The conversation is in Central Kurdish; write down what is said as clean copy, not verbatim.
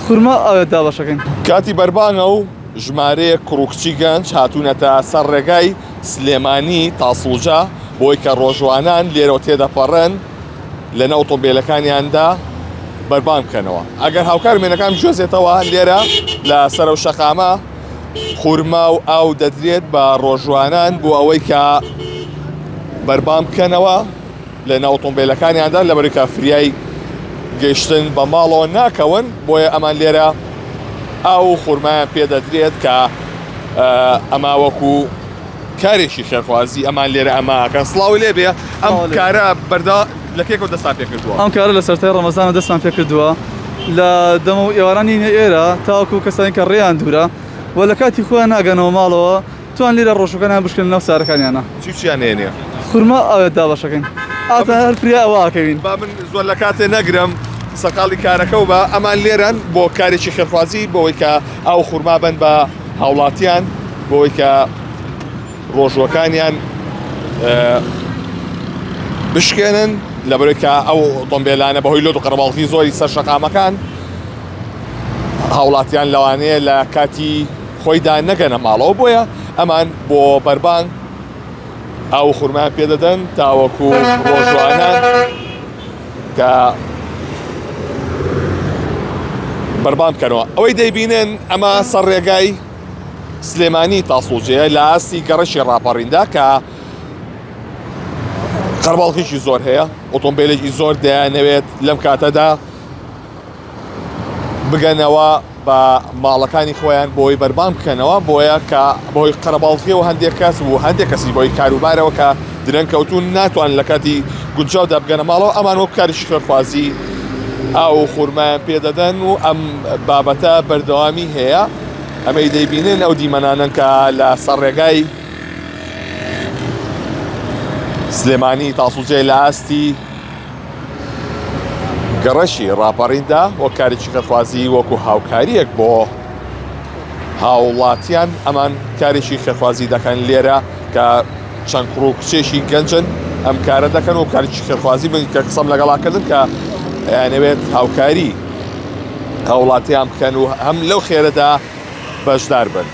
خورما ئاوێت دابەشەکەین. کاتی بەربانگە و ژمارەیەک کوڕ و کچی گەنج هاتوونەتە سەر ڕێگای سلێمانی تاسڵوجە بۆی کە ڕۆژوانان لێرەوە تێدەپەڕن لەناو ئۆتۆمبیلەکانیاندا بەربانگ بکەنەوە. ئەگەر هاوکار وێنەکان بگوێزێتەوە لێرە لە سەرەو شەقامە خورما و ئاو دەدرێت بە ڕۆژوانان بۆ ئەوەی کە بەربانگ بکەنەوە لە ناو ئۆتۆمبیلەکانیاندا لەبەرەی کە فریای گەیشتن بە ماڵەوە ناکەون بۆیە ئەمان لێرە ئاو و خورمایان پێدەدرێت کە ئەما وەکو کارێکی خێرخوازی ئەمان لێرە ئەماکەن سڵاو لێ بێ ئەم کارە بەردا لە کێکەوە دەستان پێکردووە؟ ئەم کارە لە سەرەتای ڕەمەزانە دەستمان پێکردووە لە دەمە و ئێوارانی ئێرە تاوەکو کەسانی کە ڕێیان دوورە و لە کاتی خۆیان ناگەنەوە ماڵەوە توان لێرە ڕۆژوەکانیان بشکێنن ناو سارەکانیانە. چی چیان هێنێ؟ خورما ئاوێت دابەشەکەین ئاتا هەر فریا ئەوە ئەکەوین. با من زۆر لە کاتێ نەگرم سەقاڵی کارەکە و بە ئەمان لێرەن بۆ کارێکی خێرخوازی بۆەوەی کە ئاو خورما بن بە هاوڵاتیان بۆەوەی کە ڕۆژوەکانیان بشکێنن لەبەرەوەی کە ئەو ئۆتۆمبیلانە بەهۆی لۆد و قەرەباڵغی زۆری سەر شەقامەکان هاوڵاتیان لەوانەیە لە کاتی خۆیدا نەگەنە ماڵەوە بۆیە ئەمان بۆ بەربانگ ئاو خورمان پێدەدەن تاوەکو ڕۆژوانە کە بەربان بکەنەوە ئەوەی دەیبینن ئەمە سەر ڕێگای سلێمانی تاسڵوجەیە لە ئاستی گەڕەکی ڕاپەڕیندا کە قەرباڵخێکی زۆر هەیە ئۆتۆمبیلێکی زۆر دەیانەوێت لەم کاتەدا بگەنەوە بە ماڵەکانی خۆیان بۆی بەربان بکەنەوە بۆیە کە بۆی قەرەباڵخیەوە هەندێک کەس و هەندێک کەسی بۆی کاروبارەوە کە درەنگ کەوتون ناتوان لە کاتی گونجاودا بگەنە ماڵەوە ئەمان وەک کارێکی خێرخوازی ئاو و خورمایان پێدەدەن و ئەم بابەتە بەردەوامی هەیە ئەمەی دەیبینن ئەو دیمەنانەن کە لە سەر ڕێگای سلێمانی تاسوجێ لە ئاستی گەڕەکی ڕاپەڕیندا وەک کارێکی خێرخوازی وەکو هاوکاریەک بۆ هاوڵاتیان ئەمان کارێکی خێرخوازی دەکەن لێرە کە چەند کوڕ و کچێکی گەنجن ئەم کارە دەکەن و کارێکی خێرخوازی بن کە قسەم لەگەڵا کردن کە ئەیانەوێت هاوکاری هاوڵاتیان بکەن و هەم لەو خێرەدا بەشدار بن.